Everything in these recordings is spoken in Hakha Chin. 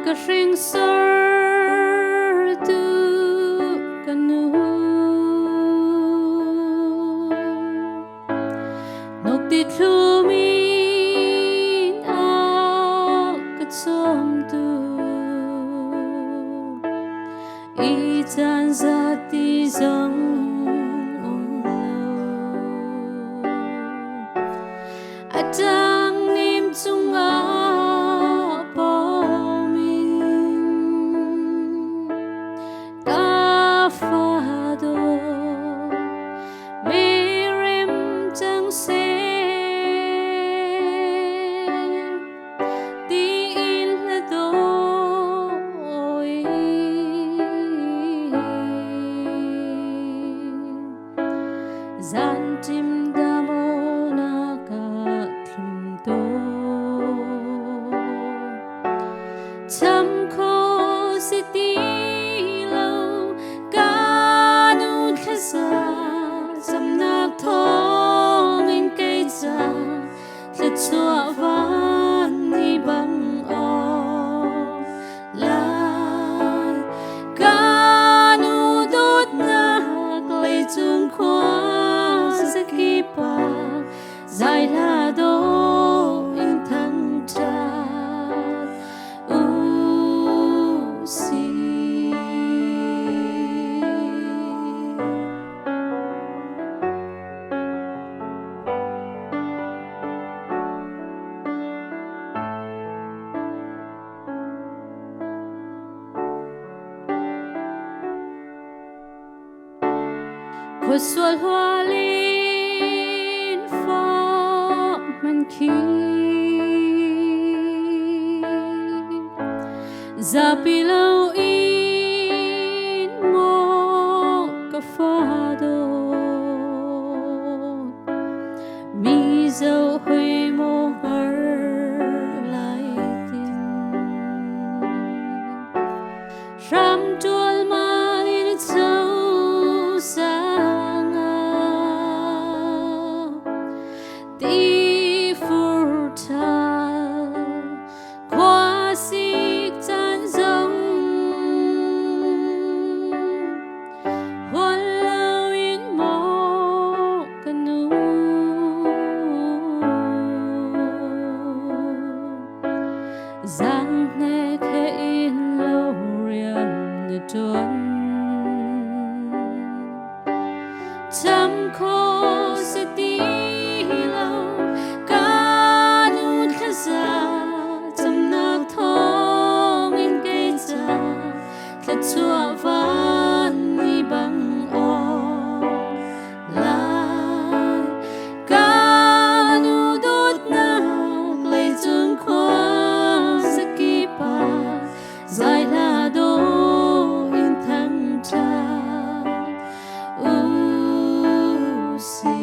Ka hringsortu ka nu. Nok ti thlum in a ka cawmtu. I caan zati zong um lo. A ṭangnem cungah pawm in ka fa dawt merem cang seh tiin hla dawi. Zanṭim damaw na ka thlum tawn. Cham kho si ti lo ka nu thlaza zamnak thawngin kei ca thluachuah van ni bang aw lai. Ka nu dawtnak leicung khua zakip ah zai hla dawh in thangṭhat u sih. Khuasual hualin fak man khi zapi lo in maw ka fa dawt mi zoh hoi maw hngar lai tin. Hram ṭualmal in cho sanga ti fur ṭhal khuasik caan zong hual loin maw ka nu. Zanghnek he in lo rian na ṭuan. Cham kho si ti lo ka nu thlaza camnak thawngin kei ca thluachuah van ni bang aw lai. Ka nu dawtnak leicung khua zakip ah zai hla dawh in thangṭhat u sih.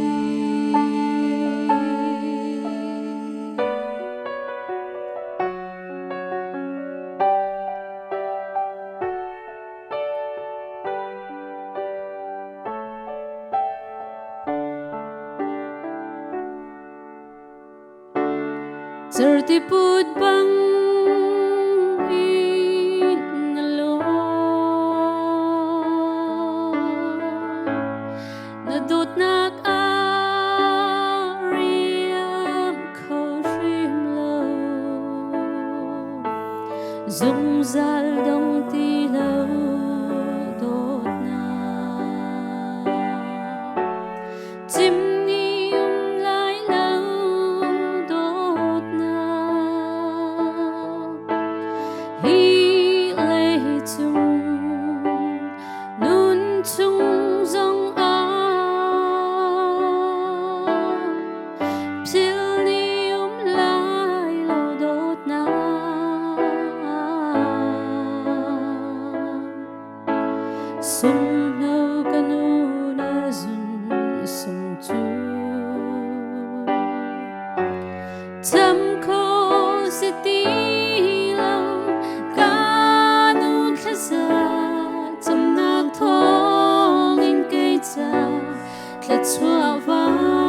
Certiput bang in na luang, na dawtnak a riam kho hrim lo. Zungzal dong ti lo dawtnak. Cim ni um lai lo dawtnak. Hi leicung nun chung zong ah phil ni um lai lo dawtnak. Sunghno ka nu na zun sung cu Cham kho si ti lo ka nu thlaza camnak thawngin kei ca thluachuah van.